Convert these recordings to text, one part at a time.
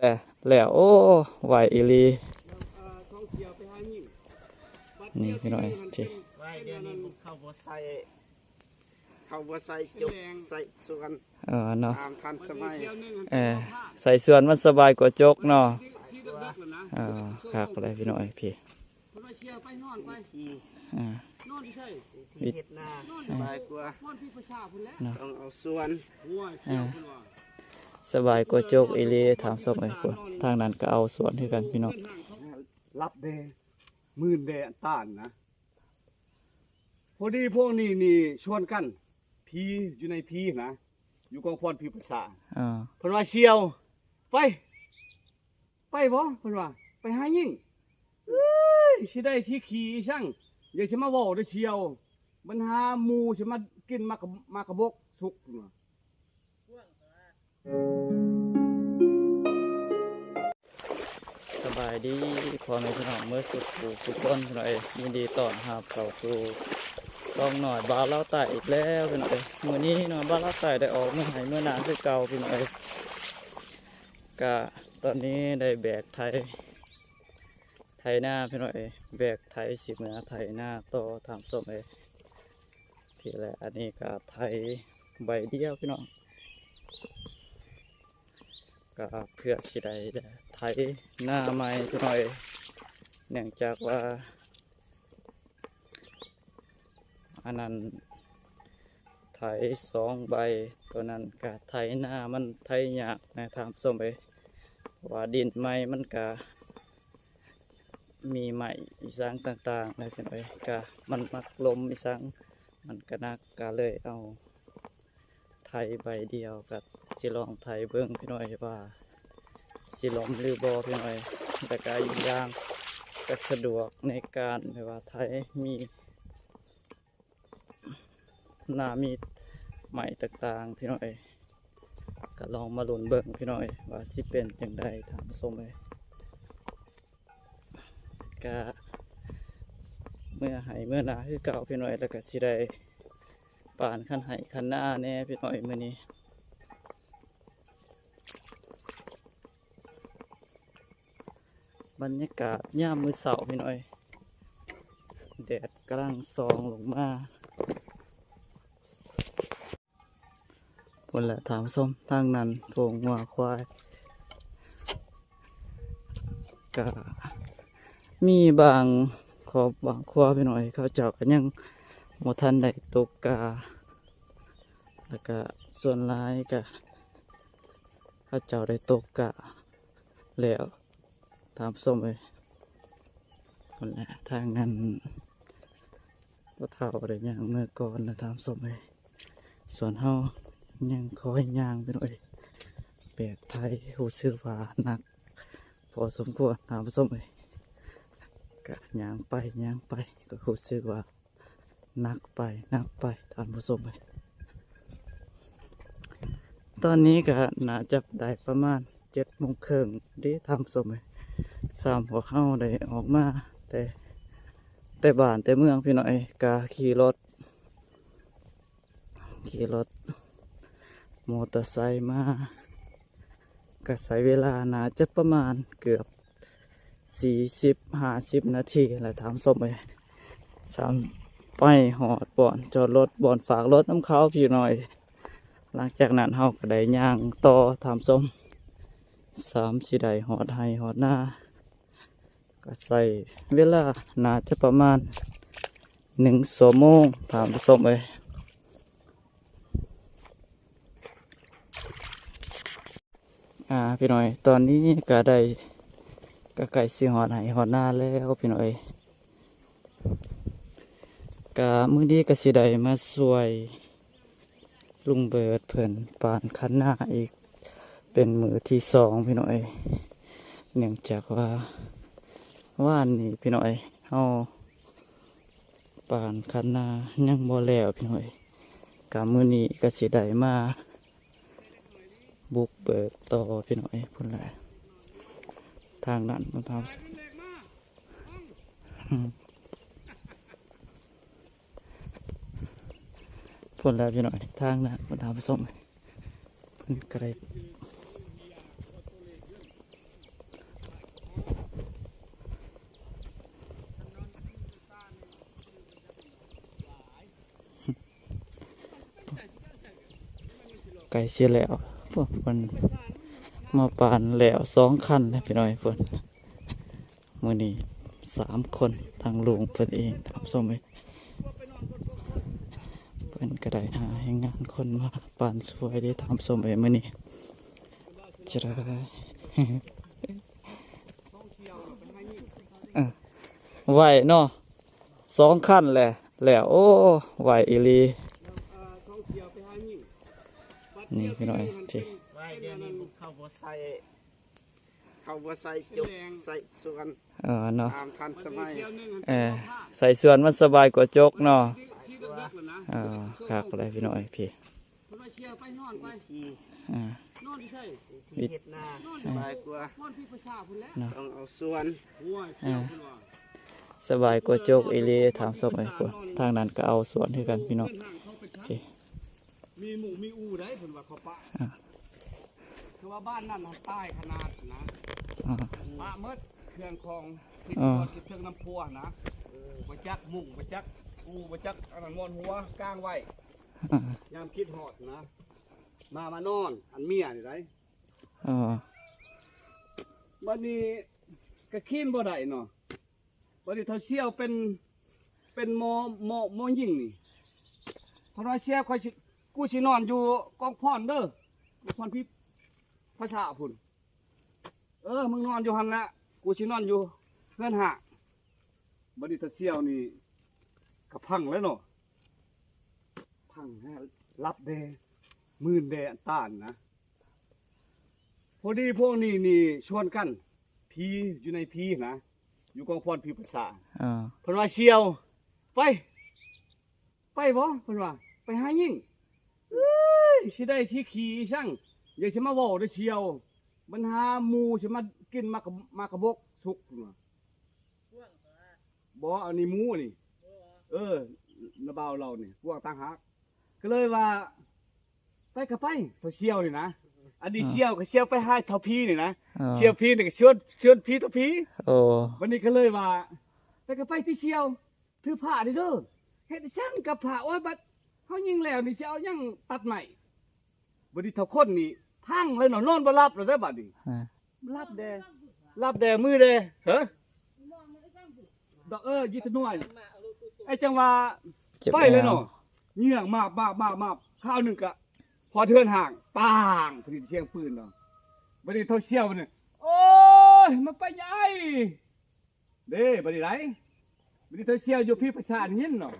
ແລ້ວ ແລ້ວ ໂອ້ ໄວອີ່ຫຼີ. ນີ້ພີ່ນ້ອງ ໄວເດຍນີ້ເຂົາບໍ່ໃສ່ ເຂົາບໍ່ໃສ່ຈົກໃສ່ສວນ ເອີ ເນາະ ຕາມທັນສະໄໝ ເອີ ໃສ່ສວນມັນສະບາຍກວ່າຈົກເນາະ. ເອີ ຄັກເລີຍພີ່ນ້ອງເອີຍ ພີ່ ເອີ ວິທີເຮັດນາສະບາຍກວ່າ ເນາະ ຕ້ອງເອົາສວນ ເອີ ສະບາຍກວ່າຈົກອີ່ຫຼີ ທ່ານຜູ້ຊົມເອີຍ. ທາງນັ້ນກໍເອົາສວນຄືກັນພີ່ນ້ອງ. ຫຼັບເດ້ ມື່ນແດ່ອັນຕານນະ ພໍດີພວກນີ້ນີ້ຊວນກັນ ຜີຢູ່ໃນຜີນະ ຢູ່ກອງພອນຜີປະສາດ ເອີ ເພິ່ນວ່າສ່ຽວ ໄປ ໄປບໍ່ ເພິ່ນວ່າ ໄປຫາຍິງ ເອີຍ ຊິໄດ້ຊິຂີ່ອີ່ສັງ ຢ່າຊິມາເວົ້າເດີສ່ຽວ ບັນຫາໝູ່ຊິມາກິນໝາກກະ ໝາກກະບົກສຸກ ເພິ່ນວ່າ. ສະບາຍດີພໍ່ແມ່ພີ່ນ້ອງເໝິດສຸກຜູ້ສຸກຄົນພີ່ນ້ອງເອີຍ ຍິນດີຕ້ອນຮັບເຂົ້າສູ່ຊ່ອງນ້ອຍບ່າວລາວໃຕ້ອີກແລ້ວພີ່ນ້ອງເອີຍ. ມື້ນີ້ນ້ອຍບ່າວລາວໃຕ້ໄດ້ອອກເມືອໄຮ່ເມືອນາຄືເກົ່າພີ່ນ້ອງເອີຍ. ກະຕອນນີ້ໄດ້ແບກໄຖ ໄຖນາພີ່ນ້ອງເອີຍ ແບກໄຖຊິເມືອໄຖນາຕໍ່ທ່ານຜູ້ຊົມເອີຍ. ພີ້ແຫຼະ ອັນນີ້ກະໄຖໃບດຽວພີ່ນ້ອງ ກະເພື່ອຊິໄດ້ໄຖນາໃໝ່ພີ່ນ້ອງເອີຍ ເນື່ອງຈາກວ່າ ອັນນັ້ນໄຖສອງໃບ ໂຕນັ້ນກະໄຖນາມັນໄຖຍາກນະທ່ານຜູ້ຊົມເອີຍ ເພາະວ່າດິນໃໝ່ມັນກະມີໄມ້ອີ່ສັງຕ່າງໆນະພີ່ນ້ອງເອີຍ ກະມັນມັກລົມອີ່ສັງ ມັນກະໜັກ ກະເລີຍເອົາໄຖໃບດຽວ ກະຊິລອງໄຖເບິ່ງພີ່ນ້ອງເອີຍວ່າຊິລົມຫຼືບໍ່ພີ່ນ້ອງເອີຍ. ແລ້ວກະອີກຢ່າງກະສະດວກໃນການແບບວ່າໄຖ ມີ ໜ້າມີໄມ້ຕ່າງໆ ພີ່ນ້ອງເອີຍ ກະລອງມາລຸ້ນເບິ່ງພີ່ນ້ອງເອີຍ ວ່າຊິເປັນຈັ່ງໃດທ່ານຜູ້ຊົມເອີຍ. ກະເມືອໄຮ່ເມືອນາຄືເກົ່າພີ່ນ້ອງເອີຍ ແລ້ວກະຊິໄດ້ປານຄັນໄຮ່ຄັນນາແດ່ພີ່ນ້ອງເອີຍ ມື້ນີ້. ບັນຍາກາດຍາມມື້ເຊົ້າພີ່ນ້ອງເອີຍ ແດດກຳລັງສ່ອງລົງມາ ພຸ້ນແຫຼະທ່ານຜູ້ຊົມ ທາງນັ້ນຝູງງົວຄວາຍ ກະມີບາງຄອບບາງຄົວພີ່ນ້ອງເອີຍ ເຂົາເຈົ້າກະຍັງບໍ່ທັນໄດ້ຕົກກາ ແລ້ວກະສ່ວນຫຼາຍກະເຂົາເຈົ້າໄດ້ຕົກກາ ແລ້ວທ່ານຜູ້ຊົມເອີຍ. ພຸ້ນແຫຼະ ທາງນັ້ນພໍ່ເຖົ້າໄດ້ຍ່າງເມືອກ່ອນແລ້ວທ່ານຜູ້ຊົມເອີຍ ສ່ວນເຮົາຍັງຄ່ອຍຍ່າງໄປເລີຍ. ແບກໄຖຮູ້ສຶກວ່າໜັກພໍສົມຄວນທ່ານຜູ້ຊົມເອີຍ ກະຍ່າງໄປຍ່າງໄປ ກະຮູ້ສຶກວ່າ ໜັກໄປ ໜັກໄປທ່ານຜູ້ຊົມເອີຍ. ຕອນນີ້ກະໜ້າຈະໄດ້ປະມານເຈັດໂມງເຄິ່ງເດ້ທ່ານຜູ້ຊົມເອີຍ ສ່ຳພວກເຮົາໄດ້ອອກມາແຕ່ ແຕ່ບ້ານແຕ່ເມືອງພີ່ນ້ອງເອີຍ ກະຂີ່ລົດ ຂີ່ລົດມໍເຕີໄຊມາ ກະໃຊ້ເວລາໜ້າຈະປະມານເກືອບສີ່ສິບ ຫ້າສິບນາທີແຫຼະທ່ານຜູ້ຊົມເອີຍ ສ່ຳໄປຮອດບ່ອນຈອດລົດ ບ່ອນຝາກລົດນຳເຂົາພີ່ນ້ອງເອີຍ. ຫຼັງຈາກນັ້ນເຮົາກະໄດ້ຍ່າງຕໍ່ທ່ານຜູ້ຊົມ ສ່ຳຊິໄດ້ຮອດໄຮ່ຮອດນາ ກະໃຊ້ເວລາໜ້າຈະປະມານໜຶ່ງຊົ່ວໂມງທ່ານຜູ້ຊົມເອີຍ. ອ່າ ພີ່ນ້ອງເອີຍ ຕອນນີ້ກະໄດ້ ກະໃກ້ຊິຮອດໄຮ່ຮອດນາແລ້ວພີ່ນ້ອງເອີຍ. ກະມື້ນີ້ກະຊິໄດ້ມາຊ່ວຍ ລຸງເບີດເພິ່ນປານຄັນນາອີກເປັນມື້ທີສອງພີ່ນ້ອງເອີຍ ເນື່ອງຈາກວ່າວານນີ້ພີ່ນ້ອງເອີຍ ເຮົາປານຄັນນາຍັງບໍ່ແລ້ວພີ່ນ້ອງເອີຍ ກະມື້ນີ້ກະຊິໄດ້ມາບຸກເບີດຕໍ່ພີ່ນ້ອງເອີຍ. ພຸ້ນແຫຼະ ທາງນັ້ນ ທາງ ພຸ້ນແຫຼະພີ່ນ້ອງ ທາງນັ້ນ ທ່ານຜູ້ຊົມ ເພິ່ນກະໄດ້ ເອີ ໃກ້ຊິແລ້ວ ພວກເພິ່ນມາປານແລ້ວສອງຄັນແລ້ວ ພີ່ນ້ອງເອີຍ. ເພິ່ນ ມື້ນີ້ສາມຄົນ ທັງລຸງເພິ່ນເອງ ທ່ານຜູ້ຊົມເອີຍ. ເພິ່ນກໍໄດ້ຫາແຮງງານຄົນມາປານຊ່ວຍເດ້ ທ່ານຜູ້ຊົມເອີຍ ມື້ນີ້. ຈະໄດ້ ເອີ ໄວເນາະ ສອງຄັນແຫຼະ ແລ້ວ ໂອ້ ໄວອີ່ຫຼີ. ນີ້ພີ່ນ້ອງເອີຍ ນີ້ ໄວ ດຽວນີ້ເຂົາບໍ່ໃສ່ ເຂົາບໍ່ໃສ່ຈົກ ໃສ່ສວນ ເອີ ເນາະ ຕາມທັນສະໄໝ. ເອີ ໃສ່ສວນມັນສະບາຍກວ່າຈົກເນາະ. ເອີ ຄັກແຫຼະພີ່ນ້ອງເອີຍ ພີ່ ເພິ່ນວ່າເຊຍໄປນອນໄປ ອ່າ ນອນຢູ່ໃສ? ວິທີເຮັດນາສະບາຍກວ່າ ນອນທີ່ພາສາພຸ້ນແຫຼະ ເນາະ ຕ້ອງເອົາສວນ ໂອ້ຍ ເຊຍເພິ່ນວ່າ ສະບາຍກວ່າຈົກອີ່ຫຼີ ທ່ານຜູ້ຊົມເອີຍ. ທາງນັ້ນກໍເອົາສວນຄືກັນ ພີ່ນ້ອງ. ໂອເຄ ມີໝູ່ມີອູ່ໃດ ເພິ່ນວ່າເຂົາປະ ອ່າ ຄືວ່າບ້ານນັ້ນນະຕາຍຂະໜາດນະ ອ່າ ປະໝົດເຄື່ອງຂອງທີ່ ອ່າ ເກັບເທິງນ້ຳຄົວນະ ບໍ່ຈັກມຸ້ງ ບໍ່ຈັກປູ ບໍ່ຈັກອັນນັ້ນ ໝອນຫົວກາງໄວ້ ອ່າ ຍາມຄິດຮອດນະ ມາ ມານອນ ອັນເມຍນີ້ໃດ. ອໍ ບັດນີ້ກໍຄີນບໍ່ໄດ້ເນາະ. ບັດນີ້ເຖົ້າຊຽວເປັນ ເປັນໝໍ ໝໍ ໝໍຍິງນີ້ ເພິ່ນວ່າ ຊຽວ ຂ້ອຍຊິ ກູຊິນອນຢູ່ກອງພອນເດີ ກອງພອນພິພາສາພຸ້ນ. ເອີ ມຶງນອນຢູ່ຫັ້ນແຫຼະ ກູຊິນອນຢູ່ເຮືອນຮ້າງ. ບັດນີ້ເຖົ້າຊຽວນີ້ກໍພັງແລ້ວເນາະ ພັງແລ້ວ ຫຼັບແດ່ ມື່ນແດ່ ອັນຕານນະ. ພໍດີພວກນີ້ນີ້ຊວນກັນ ຜີຢູ່ໃນຜີນະ ຢູ່ກອງພອນຜີພາສາ ອ່າ ເພິ່ນວ່າ ຊຽວ ໄປ ໄປບໍ່ ເພິ່ນວ່າ ໄປຫາຍິງ. ເອີຍ ຊິໄດ້ຊິຂີ່ອີ່ສັງ ຢ່າຊິມາເວົ້າເດີຊຽວ ບັນຫາໝູຊິມາກິນໝາກກະ ໝາກກະບົກສຸກ ເພິ່ນວ່າ. ບໍ່ ອັນນີ້ໝູນີ້ ເອີ ນະບ່າວລາວນີ້ ພວກຕ່າງຫາກ ກໍເລີຍວ່າ ໄປກໍໄປ ເຖົ້າຊຽວນີ້ນະ ອັນນີ້ ອ່າ ຊຽວກໍຊຽວໄປຫາເຖົ້າຜີນີ້ນະ ອ່າ ຊຽວຜີນີ້ກໍຊວນ ຊວນຜີຕໍ່ຜີ. ໂອ້ ບັດນີ້ກໍເລີຍວ່າ ໄປກໍໄປຕິຊຽວ ຖືພານີ້ເດີ ເຮັດອີ່ສັງກັບພາ ໂອ້ຍ ບັດເຮົາຍິງແລ້ວນີ້ຊິເອົາຫຍັງຕັດໄມ້. ບັດນີ້ເຖົ້າຄົນນີ້ພັງເລີຍເນາະ ນອນບໍ່ຫຼັບແລ້ວເດີບັດນີ້ ອ່າ ຫຼັບແດ່ ຫຼັບແດ່ ມືແດ່ ເຮີ ດອກ ເອີ ຢິດຕະນວຍ ໄອ້ຈັງຫວະ ເຈັບ ໄປເລີຍເນາະ ແອວ ເງືອກມາບ ມາບ ມາບ ມາບ ຄາວໜຶ່ງກະຮອດເຮືອນຮ້າງ ປາງ ພະດີສຽງປືນເນາະ. ບັດນີ້ເຖົ້າຊຽວບັດນີ້ ໂອ້ຍ ມາໄປໃຫຍ່ ເດ້ ບັດນີ້ໄດ໋ ບັດນີ້ເຖົ້າຊຽວຢູ່ພີພາສານຍິນເນາະ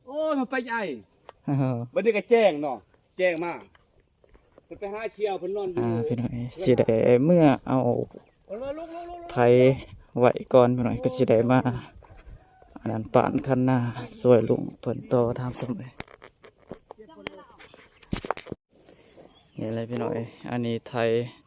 ໂອ້ຍ ມາໄປໃຫຍ່ ບັດນີ້ກໍແຈ້ງເນາະ ແຈ້ງມາ ເພິ່ນໄປຫາຊຽວ ເພິ່ນນອນຢູ່ ອ່າ ພີ່ນ້ອງເອີຍ ຊິໄດ້ເມືອເອົາໄຖໄວ້ກ່ອນ ພີ່ນ້ອງເອີຍ ກໍຊິໄດ້ມາ ອັນນັ້ນ ປານຄັນນາຊ່ວຍລຸງເພິ່ນຕໍ່ ທ່ານຜູ້ຊົມເອີຍ. ນີ້ແຫຼະພີ່ນ້ອງເອີຍ ອັນນີ້ໄຖ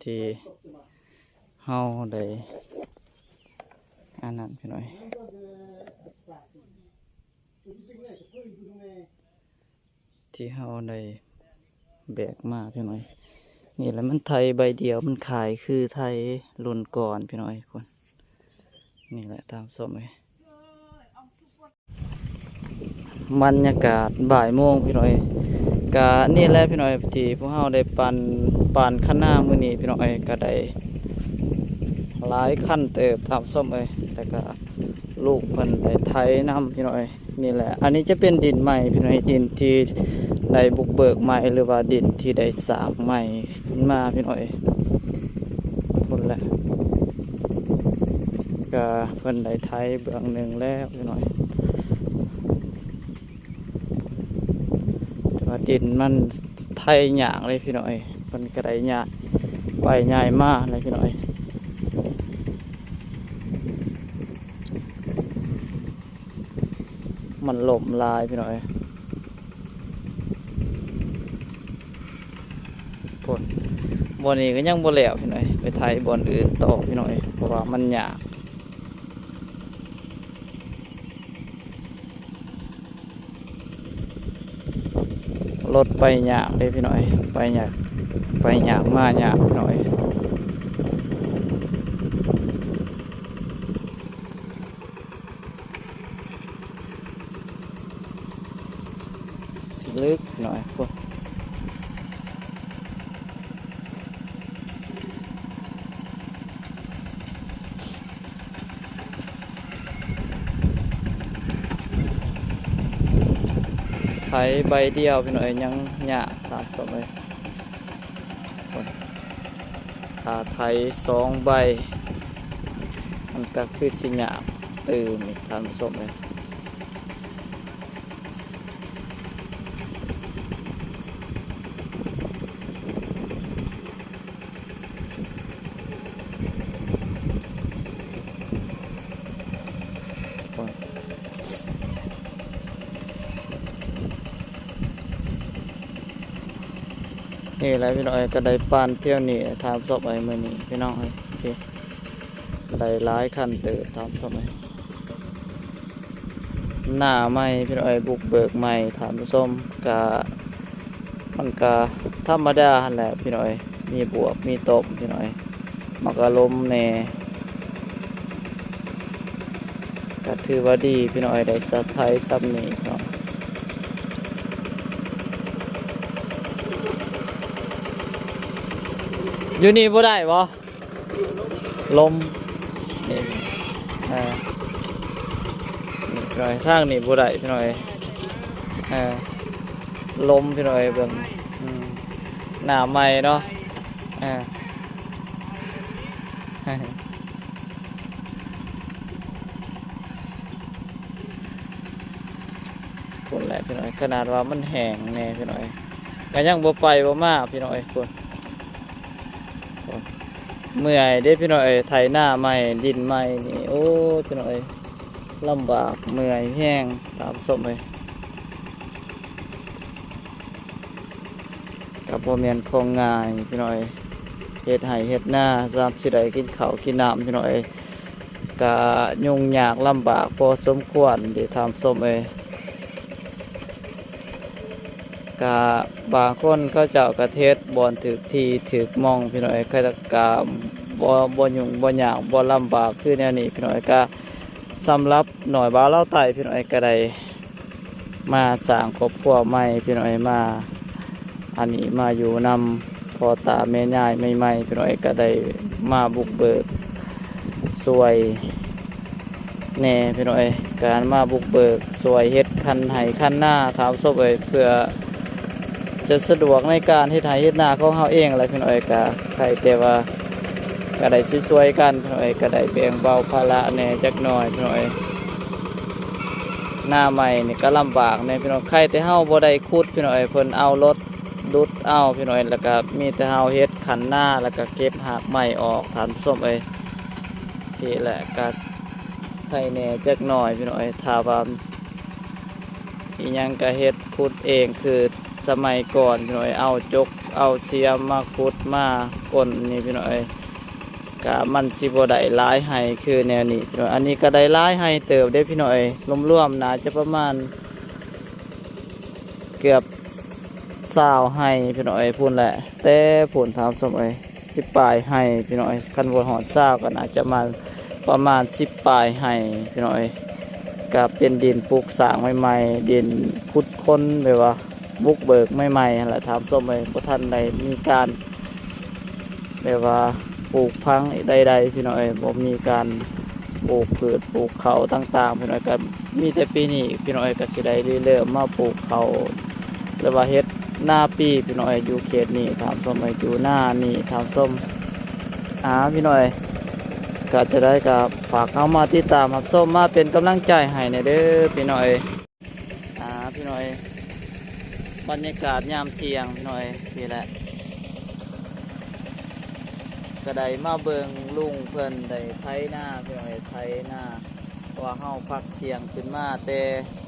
ທີ່ເຮົາໄດ້ ອັນນັ້ນພີ່ນ້ອງເອີຍ ທີ່ເຮົາໄດ້ແບກມາພີ່ນ້ອງເອີຍ. ນີ້ແຫຼະ ມັນໄຖໃບດຽວ ມັນຂາຍຄືໄຖລຸ້ນກ່ອນພີ່ນ້ອງເອີຍ ພຸ້ນ. ນີ້ແຫຼະ ທ່ານຜູ້ຊົມເອີຍ. ບັນຍາກາດບ່າຍໂມງພີ່ນ້ອງເອີຍ ກະນີ້ແຫຼະພີ່ນ້ອງເອີຍ ທີ່ພວກເຮົາໄດ້ປັ່ນ ປັ່ນຄັນນາມື້ນີ້ພີ່ນ້ອງເອີຍ ກະໄດ້ຫຼາຍຄັນເຕີບທ່ານຜູ້ຊົມເອີຍ ແລ້ວກະລູກເພິ່ນໄດ້ໄຖນຳພີ່ນ້ອງເອີຍ. ນີ້ແຫຼະ ອັນນີ້ຈະເປັນດິນໃໝ່ພີ່ນ້ອງເອີຍ ດິນທີ່ໄດ້ບຸກເບີກໃໝ່ ຫຼືວ່າດິນທີ່ໄດ້ສ້າງໃໝ່ຂຶ້ນມາພີ່ນ້ອງເອີຍ ພຸ້ນແຫຼະ. ກະເພິ່ນໄດ້ໄຖເບື້ອງໜຶ່ງແລ້ວພີ່ນ້ອງເອີຍ ແຕ່ວ່າດິນມັນໄຖຍາກເລີຍພີ່ນ້ອງເອີຍ ເພິ່ນກະໄດ້ຍ້າຍໄປຍ້າຍມາເລີຍພີ່ນ້ອງເອີຍ. ມັນລົ້ມຫຼາຍພີ່ນ້ອງເອີຍ ພຸ້ນ ບ່ອນນີ້ກໍຍັງບໍ່ແລ້ວພີ່ນ້ອງເອີຍ ໄປໄຖບ່ອນອື່ນຕໍ່ພີ່ນ້ອງເອີຍ ເພາະວ່າມັນຍາກ ລົດໄປຍາກເດ້ພີ່ນ້ອງເອີຍ ໄປຍາກ ໄປຍາກມາຍາກພີ່ນ້ອງເອີຍ. ເລິກໜ້ອຍພຸ້ນ ໄຖໃບດຽວພີ່ນ້ອງເອີຍ ຍັງຍາກທ່ານຜູ້ຊົມເອີຍ. ຖ້າໄຖສອງໃບ ມັນກໍຄືຊິຍາກຕື່ມອີກທ່ານຜູ້ຊົມເອີຍ. ນີ້ແຫຼະພີ່ນ້ອງເອີຍ ກໍໄດ້ປັ່ນທ່ຽວນີ້ທ່ານຜູ້ຊົມເອີຍ ມື້ນີ້ພີ່ນ້ອງເອີຍ ໄດ້ຫຼາຍຄັນເຕີບທ່ານຜູ້ຊົມເອີຍ. ນາໃໝ່ພີ່ນ້ອງເອີຍ ບຸກເບີກໃໝ່ທ່ານຜູ້ຊົມ ກະ ມັນກະທຳມະດາຫັ້ນແຫຼະພີ່ນ້ອງເອີຍ ມີບວກມີຕົບພີ່ນ້ອງເອີຍ ມັນກະລົມແດ່ ກະຖືວ່າດີພີ່ນ້ອງເອີຍ ໄດ້ສະໄຖຊ່ຳນີ້ເນາະ. ຢູ່ນີ້ບໍ່ໄດ້ບໍ່? ລົມ ນີ້ ເອີ ນີ້ພີ່ນ້ອງເອີຍ ທາງນີ້ບໍ່ໄດ້ພີ່ນ້ອງເອີຍ ເອີ ລົມພີ່ນ້ອງເອີຍ ເບິ່ງ ອືມ ນາໃໝ່ເນາະ ເອີ ພຸ້ນແຫຼະພີ່ນ້ອງເອີຍ ຂະໜາດວ່າມັນແຫ້ງແດ່ພີ່ນ້ອງເອີຍ ກໍຍັງບໍ່ໄປບໍ່ມາພີ່ນ້ອງເອີຍ ພຸ້ນ ເມື່ອຍເດ້ພີ່ນ້ອງເອີຍ ໄຖນາໃໝ່ ດິນໃໝ່ນີ້ ໂອ້ ພີ່ນ້ອງເອີຍ ລຳບາກເມື່ອຍແຮງທ່ານຜູ້ຊົມເອີຍ. ກໍບໍ່ແມ່ນຂອງງ່າຍພີ່ນ້ອງເອີຍ ເຮັດໄຮ່ເຮັດນາ ຍາມຊິໄດ້ກິນເຂົ້າກິນນ້ຳພີ່ນ້ອງເອີຍ ກະຫຍຸ້ງຍາກລຳບາກພໍສົມຄວນເດ້ທ່ານຜູ້ຊົມເອີຍ. ກະບາງຄົນເຂົາເຈົ້າກະເຮັດບ່ອນຖືກທີ່ຖືກໝ່ອງພີ່ນ້ອງເອີຍ ກະບໍ່ ບໍ່ຫຍຸ້ງບໍ່ຍາກບໍ່ລຳບາກຄືແນວນີ້ພີ່ນ້ອງເອີຍ. ກະສຳລັບນ້ອຍບ່າວລາວໃຕ້ພີ່ນ້ອງເອີຍ ກະໄດ້ ມາສ້າງຄອບຄົວໃໝ່ພີ່ນ້ອງເອີຍ ມາ ອັນນີ້ມາຢູ່ນຳພໍ່ຕາແມ່ຍາຍໃໝ່ໆ ພີ່ນ້ອງເອີຍ ກໍໄດ້ມາບຸກເບີກຊ່ວຍແດ່ພີ່ນ້ອງເອີຍ ການມາບຸກເບີກຊ່ວຍເຮັດຄັນໄຮ່ຄັນນາທ່ານຜູ້ຊົມເອີຍ ເພື່ອຈະສະດວກໃນການເຮັດໄຮ່ເຮັດນາຂອງເຮົາເອງແຫຼະພີ່ນ້ອງເອີຍ. ກະໃຄ່ແຕ່ວ່າ ກະໄດ້ຊ່ວຍໆກັນພີ່ນ້ອງເອີຍ ກະໄດ້ແບ່ງເບົາພາລະແດ່ຈັກໜ່ອຍພີ່ນ້ອງເອີຍ. ນາໃໝ່ນີ້ກໍລຳບາກແດ່ພີ່ນ້ອງ ໃຄ່ແຕ່ເຮົາບໍ່ໄດ້ຂຸດພີ່ນ້ອງເອີຍ ເພິ່ນເອົາລົດດຸດເອົາພີ່ນ້ອງເອີຍ ແລ້ວກໍມີແຕ່ເຮົາເຮັດຄັນນາ ແລ້ວກໍເກັບຮາກໄມ້ອອກທ່ານຜູ້ຊົມເອີຍ. ນີ້ແຫຼະກໍໄຄແດ່ຈັກໜ່ອຍພີ່ນ້ອງເອີຍ ຖ້າວ່າ ອີ່ຫຍັງກະເຮັດຂຸດເອງຄືສະໄໝກ່ອນພີ່ນ້ອງເອີຍ ເອົາຈົກເອົາຊຽມມາຂຸດມາກົ້ນນີ້ພີ່ນ້ອງເອີຍ ກະມັນຊິບໍ່ໄດ້ຫຼາຍໄຮ່ຄືແນວນີ້ພີ່ນ້ອງ. ອັນນີ້ກະໄດ້ຫຼາຍໄຮ່ເຕີບເດ້ພີ່ນ້ອງເອີຍ ລວມໆໜ້າຈະປະມານເກືອບຊາວໄຮ່ພີ່ນ້ອງເອີຍ ພຸ້ນແຫຼະ ແຕ່ພຸ້ນທ່ານຜູ້ຊົມເອີຍ. ສິບປາຍໄຮ່ພີ່ນ້ອງເອີຍ ຄັນບໍ່ຮອດຊາວກໍໜ້າຈະມາປະມານສິບປາຍໄຮ່ພີ່ນ້ອງເອີຍ. ກະເປັນດິນປຸກສ້າງໃໝ່ໆ ດິນຂຸດຄົ້ນ ແບບວ່າບຸກເບີກໃໝ່ໆຫັ້ນແຫຼະທ່ານຜູ້ຊົມເອີຍ ບໍ່ທັນໄດ້ມີການແບບວ່າປູກຝັງໃດໆພີ່ນ້ອງເອີຍ ບໍ່ມີການປູກພືດປູກເຂົ້າຕ່າງໆພີ່ນ້ອງເອີຍ. ກະມີແຕ່ປີນີ້ພີ່ນ້ອງເອີຍ ກະຊິໄດ້ລິເລີ່ມມາປູກເຂົ້າ ຫຼືວ່າເຮັດນາປີພີ່ນ້ອງເອີຍ ຢູ່ເຂດນີ້ທ່ານຜູ້ຊົມເອີຍ ຢູ່ນານີ້ທ່ານຜູ້ຊົມ. ອ່າ ພີ່ນ້ອງເອີຍ ກະຈະໄດ້ກະຝາກເຮົາມາຕິດຕາມຮັບຊົມ ມາເປັນກຳລັງໃຈໃຫ້ແດ່ເດີພີ່ນ້ອງເອີຍ. ອ່າ ພີ່ນ້ອງເອີຍ ບັນຍາກາດຍາມທ່ຽງພີ່ນ້ອງເອີຍ ນີ້ແຫຼະ ກະໄດ້ມາເບິ່ງລຸງເພິ່ນໄດ້ໄຖນາພີ່ນ້ອງເອີຍ ໄຖນາ ເພາະວ່າເຮົາພັກທ່ຽງຂຶ້ນມາແຕ່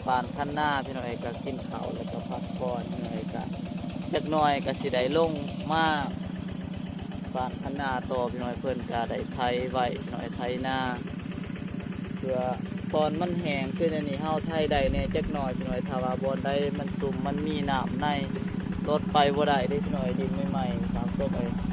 ປານຄັນນາພີ່ນ້ອງເອີຍ ກະກິນເຂົ້າແລ້ວກະພັກຜ່ອນພີ່ນ້ອງເອີຍ ກະຈັກໜ່ອຍກະຊິໄດ້ລົງມາປານຄັນນາຕໍ່ພີ່ນ້ອງເອີຍ. ເພິ່ນກະໄດ້ໄຖໄວ້ພີ່ນ້ອງເອີຍ ໄຖນາ ເພື່ອຕອນມັນແຫ້ງຄືແນວນີ້ ເຮົາໄຖໄດ້ແດ່ຈັກໜ່ອຍພີ່ນ້ອງເອີຍ. ຖ້າວ່າບ່ອນໃດມັນຊຸ່ມ ມັນມີນ້ຳໃນ ລົດໄປບໍ່ໄດ້ເດ້ພີ່ນ້ອງເອີຍ ດິນໃໝ່ໆ ທ່ານຜູ້ຊົມເອີຍ.